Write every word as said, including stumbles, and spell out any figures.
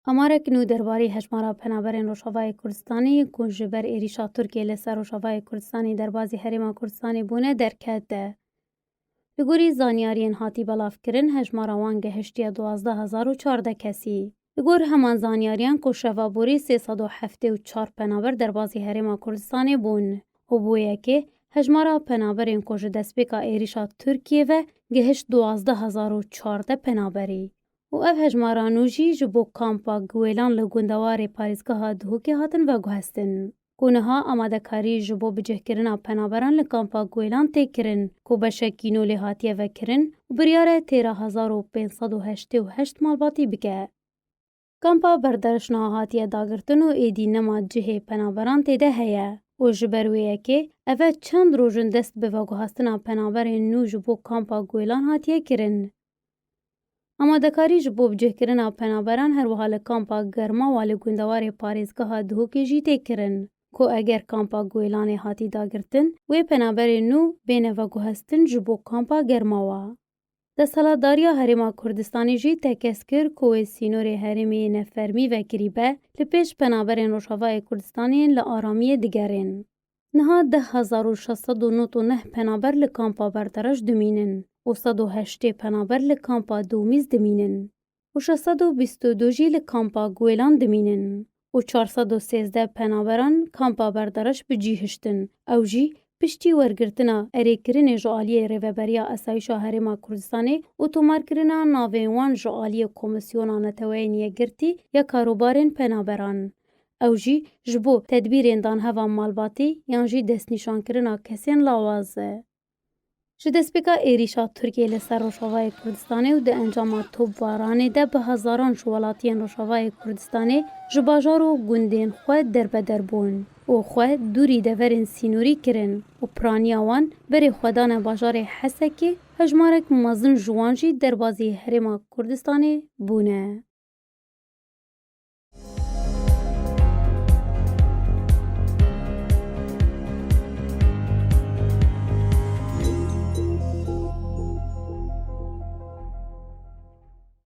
Amarek nû derbarê hejmara penaberên Rojavayê Kurdistanê yên ku ji ber êrîşa Tirkiyê li ser Rojavayê Kurdistanê derbazî Herêma Kurdistanê bûne derkete. Li gorî zanyariyên hatî belavkirin, hejmara wan gehiştiye duwazdeh hezar û çardeh kesî. Li gor heman zanyariyan ku şeva borî sê sed û heftê û çar penaber derbazî Herêma Kurdistanê bûn û bo yekê hejmara penaberên ku ji destpêka êrîşa Tirkiyê ve gihişt duwazdeh hezar û çardeh penaberî. Û ev hejmara nû jî ji bo kampa Guêlan li gundewarê parêzgeha Duhokê hatin veguhestin. Ku niha amadekarî ji bo bicihkirina penaberan li kampa Guêlan tê kirin, ku beşekî nû lê hatiye vekirin û biryar e têra hezar û pênc sed û heştê û heşt malbatî bike. Kampa Berdarş niha hatiye dagirtin û êdî nema cihê penaberan tê de heye û ji ber wê yekê ev e çend roj in dest bi veguhastina penaberên nû ji bo kampa Guêlan hatiye kirin. Amadekarî ji bo bicihkirina penaberan her wiha li kampa Germawa li gundewarê parêzgeha Duhokê jî tê kirin, ku eger kampa Guêlanê hatî dagirtin, wê penaberên nû bêne veguhestin ji bo kampa Germawa. Desthilatdariya Herêma Kurdistanê jî tekez kir ku wê sînorê herêmê yê nefermî vekirîbe, li pêş penaberên Rojavayê Kurdistanê yên li aramiyê digerin. Niha deh hezar û şeş sed û nod û neh penaber li kampa Berdarş dimînin û sed û heştê penaber li kampa Domîz dimînin û şeş sed û bîst û du jî li kampa Guêlan dimînin û çar sed û sêzdeh penaberan kampa Berdarş bi cî hiştin. Ew jî piştî wergirtina erêkirinê ji aliyê Rêveberiya Asayîşa Herêma Kurdistanê û tomarkirina navên wan ji aliyê Komîsyona Neteweyên Yekgirtî ya Karûbarên Penaberan. Ew jî ji bo tedbîrên danheva malbatî yan jî destnîşankirina kesên lawaz e. Ji destpêka êrîşa Tirkiyê li ser Rojavayê Kurdistanê û di encama topbaranê de bi hezaran ji welatiyên Rojavayê Kurdistanê ji bajar û gundên xwe derbeder bûn û xwe dûrî deverên sînorî kirin û piraniya wan berê xwe dane bajarê Hesekê, hejmarek mezin ji wan jî derbazî Herêma Kurdistanê bûne.